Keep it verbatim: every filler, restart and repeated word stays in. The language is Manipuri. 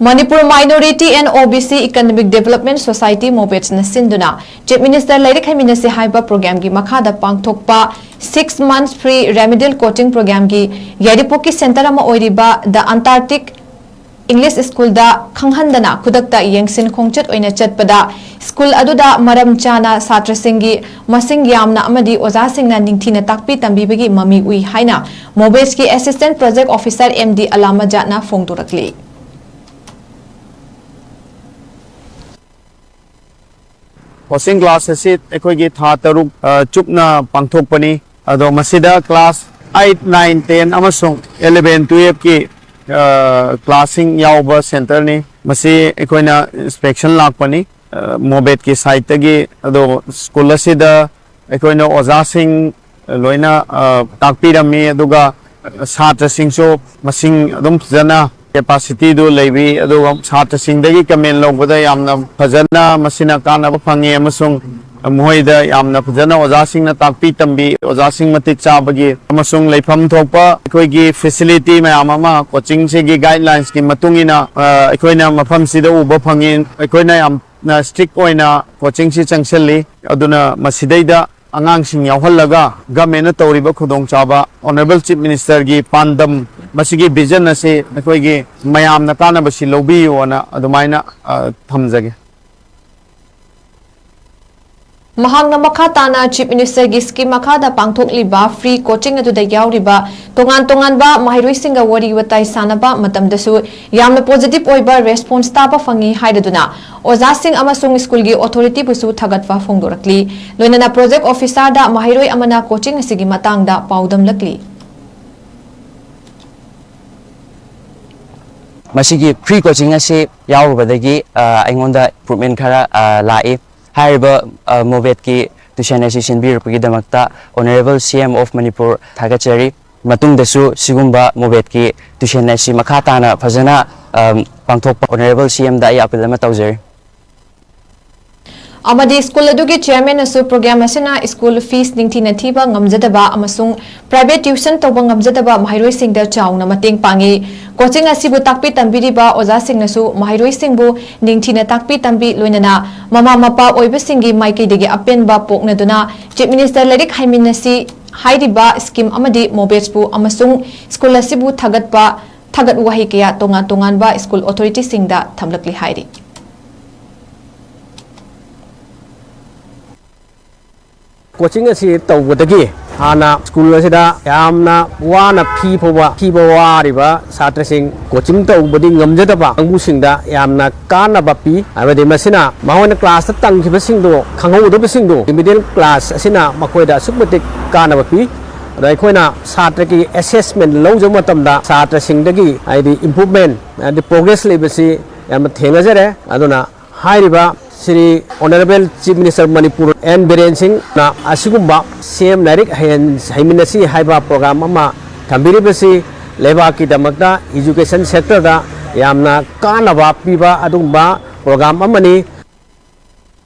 Manipur Minority and O B C Economic Development Society, MOBEDS, ꯅ ꯁꯤꯟꯗꯨꯅ Chief Minister ꯂꯥꯏꯔꯤꯛ ꯍꯩꯃꯤꯟꯅꯁꯤ ꯍꯥꯏꯕ ꯄ꯭ꯔꯣꯒ꯭ꯔꯥꯝꯒꯤ ꯃꯈꯥꯗ ꯄꯥꯡꯊꯣꯛꯄ six months free remedial coaching programmeꯒꯤ ꯌꯥꯏꯔꯤꯄꯣꯛꯀꯤ centre ꯑꯃ ꯑꯣꯏꯔꯤꯕ The Antarctic English Schoolꯗ ꯈꯪꯍꯟꯗꯅ ꯈꯨꯗꯛꯇ ꯌꯦꯡꯁꯤꯟ ꯈꯣꯡꯆꯠ ꯑꯣꯏꯅ ꯆꯠꯄꯗ, school ꯑꯗꯨꯗ ꯃꯔꯝ ꯆꯥꯅ ꯁꯥꯇ꯭ꯔꯁꯤꯡꯒꯤ ꯃꯁꯤꯡ ꯌꯥꯝꯅ ꯑꯃꯗꯤ ꯑꯣꯖꯥꯁꯤꯡꯅ ꯅꯤꯡꯊꯤꯅ ꯇꯥꯛꯄꯤ ꯇꯝꯕꯤꯕꯒꯤ ꯃꯃꯤ ꯎꯏ ꯍꯥꯏꯅ MOBEDSꯀꯤ Assistant Project Officer M D ꯑꯂꯥꯃꯖꯥꯠꯅ ꯐꯣꯡꯗꯣꯔꯛꯂꯤ꯫ Coaching class ꯑꯁꯤ ꯑꯩꯈꯣꯏꯒꯤ ꯊꯥ ꯇꯔꯨꯛ, ꯑ, ꯆꯨꯞꯅ ꯄꯥꯡꯊꯣꯛꯄꯅꯤ꯫ ꯑꯗꯣ ꯃꯁꯤꯗ class eight, nine, ten ꯑꯃꯁꯨꯡ eleven, twelveꯀꯤ, ꯑ, classꯁꯤꯡ ꯌꯥꯎꯕ centreꯅꯤ꯫ ꯃꯁꯤ ꯑꯩꯈꯣꯏꯅ inspection ꯂꯥꯛꯄꯅꯤ, ꯑ, MOBEDSꯀꯤ siteꯇꯒꯤ꯫ ꯑꯗꯣ school ꯑꯁꯤꯗ ꯑꯩꯈꯣꯏꯅ ꯑꯣꯖꯥꯁꯤꯡ ꯂꯣꯏꯅ, ꯑ, ꯇꯥꯛꯄꯤꯔꯝꯃꯤ, ꯑꯗꯨꯒ ꯁꯥꯇ꯭ꯔꯁꯤꯡꯁꯨ ꯃꯁꯤꯡ ꯑꯗꯨꯝ ꯐꯖꯅ capacityꯗꯨ ꯂꯩꯕꯤ, ꯑꯗꯨꯒ ꯁꯥꯇ꯭ꯔꯁꯤꯡꯗꯒꯤ comment ꯂꯧꯕꯗ ꯌꯥꯝꯅ ꯐꯖꯅ ꯃꯁꯤꯅ ꯀꯥꯟꯅꯕ ꯐꯪꯉꯤ, ꯑꯃꯁꯨꯡ ꯃꯈꯣꯏꯗ ꯌꯥꯝꯅ ꯐꯖꯅ ꯑꯣꯖꯥꯁꯤꯡꯅ ꯇꯥꯛꯄꯤ ꯇꯝꯕꯤ, ꯑꯣꯖꯥꯁꯤꯡ ꯃꯇꯤꯛ ꯆꯥꯕꯒꯤ ꯑꯃꯁꯨꯡ ꯂꯩꯐꯝ ꯊꯣꯛꯄ ꯑꯩꯈꯣꯏꯒꯤ facility ꯃꯌꯥꯝ ꯑꯃ coachingꯁꯤꯒꯤ guidelinesꯀꯤ ꯃꯇꯨꯡ ꯏꯟꯅ, ꯑ, ꯑꯩꯈꯣꯏꯅ ꯃꯐꯝꯁꯤꯗ ꯎꯕ ꯐꯪꯉꯤ꯫ ꯑꯩꯈꯣꯏꯅ ꯌꯥꯝꯅ strict ꯑꯣꯏꯅ coachingꯁꯤ ꯆꯪꯁꯤꯜꯂꯤ꯫ ꯑꯗꯨꯅ ꯃꯁꯤꯗꯩꯗ ꯑꯉꯥꯡꯁꯤꯡ ꯌꯥꯎꯍꯜꯂꯒ governmentꯅ ꯇꯧꯔꯤꯕ ꯈꯨꯗꯣꯡꯆꯥꯕ, Honourable Chief Ministerꯒꯤ ꯄꯥꯟꯗꯝ, ꯃꯁꯤꯒꯤ vision ꯑꯁꯤ ꯑꯩꯈꯣꯏꯒꯤ ꯃꯌꯥꯝꯅ ꯀꯥꯟꯅꯕꯁꯤ ꯂꯧꯕꯤꯌꯨꯅ ꯑꯗꯨꯃꯥꯏꯅ, ꯑ, ꯊꯝꯖꯒꯦ꯫ ꯃꯍꯥꯛꯅ ꯃꯈꯥ ꯇꯥꯅ Chief Ministerꯒꯤ scheme ꯃꯈꯥꯗ ꯄꯥꯡꯊꯣꯛꯂꯤꯕ free coaching ꯑꯗꯨꯗ ꯌꯥꯎꯔꯤꯕ ꯇꯣꯉꯥꯟ ꯇꯣꯉꯥꯟꯕ ꯃꯍꯩꯔꯣꯏꯁꯤꯡꯒ ꯋꯥꯔꯤ ꯋꯥꯇꯥꯏ ꯁꯥꯟꯅꯕ ꯃꯇꯝꯗꯁꯨ ꯌꯥꯝꯅ positive ꯑꯣꯏꯕ response ꯇꯥꯕ ꯐꯪꯉꯤ ꯍꯥꯏꯔꯗꯨꯅ, ꯑꯣꯖꯥꯁꯤꯡ ꯑꯃꯁꯨꯡ schoolꯒꯤ authorityꯕꯨꯁꯨ ꯊꯥꯒꯠꯄ ꯐꯣꯡꯗꯣꯔꯛꯂꯤ꯫ ꯂꯣꯏꯅꯅ project officerꯗ ꯃꯍꯩꯔꯣꯏ ꯑꯃꯅ coaching ꯑꯁꯤꯒꯤ ꯃꯇꯥꯡꯗ ꯄꯥꯎꯗꯝꯂꯛꯂꯤ꯫ ꯃꯁꯤꯒꯤ free coaching ꯑꯁꯤ ꯌꯥꯎꯔꯨꯕꯗꯒꯤ, ꯑ, ꯑꯩꯉꯣꯟꯗ improvement ꯈꯔ, ꯑ, ꯂꯥꯛꯏ꯫ ꯍꯥꯏꯔꯤꯕ, ꯑ, MOBEDꯀꯤ tuition ꯑꯁꯤ ꯁꯤꯟꯕꯤꯔꯛꯄꯒꯤꯗꯃꯛꯇ Honourable C M of Manipur ꯊꯥꯒꯠꯆꯔꯤ꯫ ꯃꯇꯨꯡꯗꯁꯨ ꯁꯤꯒꯨꯝꯕ MOBEDꯀꯤ tuition ꯑꯁꯤ ꯃꯈꯥ ꯇꯥꯅ ꯐꯖꯅ, ꯑ, ꯄꯥꯡꯊꯣꯛꯄ Honourable C Mꯗ ꯑꯩ appeal ꯑꯃ ꯇꯧꯖꯔꯤ꯫ ꯑꯃꯗꯤ ꯁ꯭ꯀꯨꯜ ꯑꯗꯨꯒꯤ ꯆꯦꯌꯔꯃꯦꯟꯅꯁꯨ ꯄ꯭ꯔꯣꯒ꯭ꯔꯥꯝ ꯑꯁꯤꯅ ꯁ꯭ꯀꯨꯜ ꯐꯤꯁ ꯅꯤꯡꯊꯤꯅ ꯊꯤꯕ ꯉꯝꯖꯗꯕ ꯑꯃꯁꯨꯡ ꯄ꯭ꯔꯥꯏꯚꯦꯠ ꯇ꯭ꯌꯨꯁꯟ ꯇꯧꯕ ꯉꯝꯖꯗꯕ ꯃꯍꯩꯔꯣꯏꯁꯤꯡꯗ ꯆꯥꯎꯅ ꯃꯇꯦꯡ ꯄꯥꯡꯏ꯫ ꯀꯣꯆꯤꯡ ꯑꯁꯤꯕꯨ ꯇꯥꯛꯄꯤ ꯇꯝꯕꯤꯔꯤꯕ ꯑꯣꯖꯥꯁꯤꯡꯅꯁꯨ ꯃꯍꯩꯔꯣꯏꯁꯤꯡꯕꯨ ꯅꯤꯡꯊꯤꯅ ꯇꯥꯛꯄꯤ ꯇꯝꯕꯤ, ꯂꯣꯏꯅꯅ ꯃꯃꯥ ꯃꯄꯥ ꯑꯣꯏꯕꯁꯤꯡꯒꯤ ꯃꯥꯏꯀꯩꯗꯒꯤ ꯑꯄꯦꯟꯕ ꯄꯣꯛꯅꯗꯨꯅ ꯆꯤꯐ ꯃꯤꯅꯤꯁꯇꯔ ꯂꯥꯏꯔꯤꯛ ꯍꯩꯃꯤꯟꯅꯁꯤ ꯍꯥꯏꯔꯤꯕ ꯁ꯭ꯀꯤꯝ ꯑꯃꯗꯤ ꯃꯣꯕꯦꯖꯄꯨ ꯑꯃꯁꯨꯡ ꯁ꯭ꯀꯨꯜ ꯑꯁꯤꯕꯨ ꯊꯥꯒꯠꯄ, ꯊꯥꯒꯠ ꯋꯥꯍꯩ ꯀꯌꯥ ꯇꯣꯉꯥꯟ ꯇꯣꯉꯥꯟꯕ ꯁ꯭ꯀꯨꯜ ꯑꯣꯊꯣꯔꯤꯇꯤꯁꯤꯡꯗ ꯊꯝꯂꯛꯂꯤ ꯍꯥꯏꯔꯤ꯫ ꯀꯣꯆꯤꯡ ꯑꯁꯤ ꯇꯧꯕꯗꯒꯤ ꯍꯥꯟꯅ ꯁ꯭ꯀꯨꯜ ꯑꯁꯤꯗ ꯌꯥꯝꯅ ꯋꯥꯅ ꯐꯤ ꯐꯥꯎꯕ ꯊꯤꯕ ꯋꯥꯔꯤꯕ ꯁꯥꯇ꯭ꯔꯁꯤꯡ ꯀꯣꯆꯤꯡ ꯇꯧꯕꯗꯤ ꯉꯝꯖꯗꯕ ꯀꯥꯡꯕꯨꯁꯤꯡꯗ ꯌꯥꯝꯅ ꯀꯥꯟꯅꯕ ꯄꯤ꯫ ꯍꯥꯏꯕꯗꯤ ꯃꯁꯤꯅ ꯃꯈꯣꯏꯅ ꯀ꯭ꯂꯥꯁꯇ ꯇꯝꯈꯤꯕꯁꯤꯡꯗꯣ ꯈꯪꯍꯧꯗꯕꯁꯤꯡꯗꯣ ꯔꯤꯃꯤꯗꯤꯌꯦꯜ ꯀ꯭ꯂꯥꯁ ꯑꯁꯤꯅ ꯃꯈꯣꯏꯗ ꯑꯁꯨꯛꯀꯤ ꯃꯇꯤꯛ ꯀꯥꯟꯅꯕ ꯄꯤ꯫ ꯑꯗ ꯑꯩꯈꯣꯏꯅ ꯁꯥꯇ꯭ꯔꯒꯤ ꯑꯦꯁꯦꯁꯃꯦꯟ ꯂꯧꯖꯕ ꯃꯇꯝꯗ ꯁꯥꯇ꯭ꯔꯁꯤꯡꯗꯒꯤ ꯍꯥꯏꯗꯤ ꯏꯝꯄ꯭ꯔꯨꯚꯃꯦꯟ ꯍꯥꯏꯗꯤ ꯄ꯭ꯔꯣꯒ꯭ꯔꯦꯁ ꯂꯩꯕꯁꯤ ꯌꯥꯝꯅ ꯊꯦꯡꯅꯖꯔꯦ꯫ ꯑꯗꯨꯅ ꯍꯥꯏꯔꯤꯕ Shri honourable chief minister Manipur N Biren ꯁꯤꯡꯅ ꯑꯁꯤꯒꯨꯝꯕ ꯁꯦꯝ ꯂꯥꯏꯔꯤꯛ ꯍꯩꯍꯟ-, ꯍꯩꯃꯤꯟꯅꯁꯤ ꯍꯥꯏꯕ ꯄ꯭ꯔꯣꯒ꯭ꯔꯥꯝ ꯑꯃ ꯊꯝꯕꯤꯔꯤꯕꯁꯤ ꯂꯩꯕꯥꯛꯀꯤꯗꯃꯛꯇ ꯏꯖꯨꯀꯦꯁꯟ ꯁꯦꯛꯇꯔꯗ ꯌꯥꯝꯅ ꯀꯥꯟꯅꯕ ꯄꯤꯕ ꯑꯗꯨꯒꯨꯝꯕ ꯄ꯭ꯔꯣꯒ꯭ꯔꯥꯝ ꯑꯃꯅꯤ꯫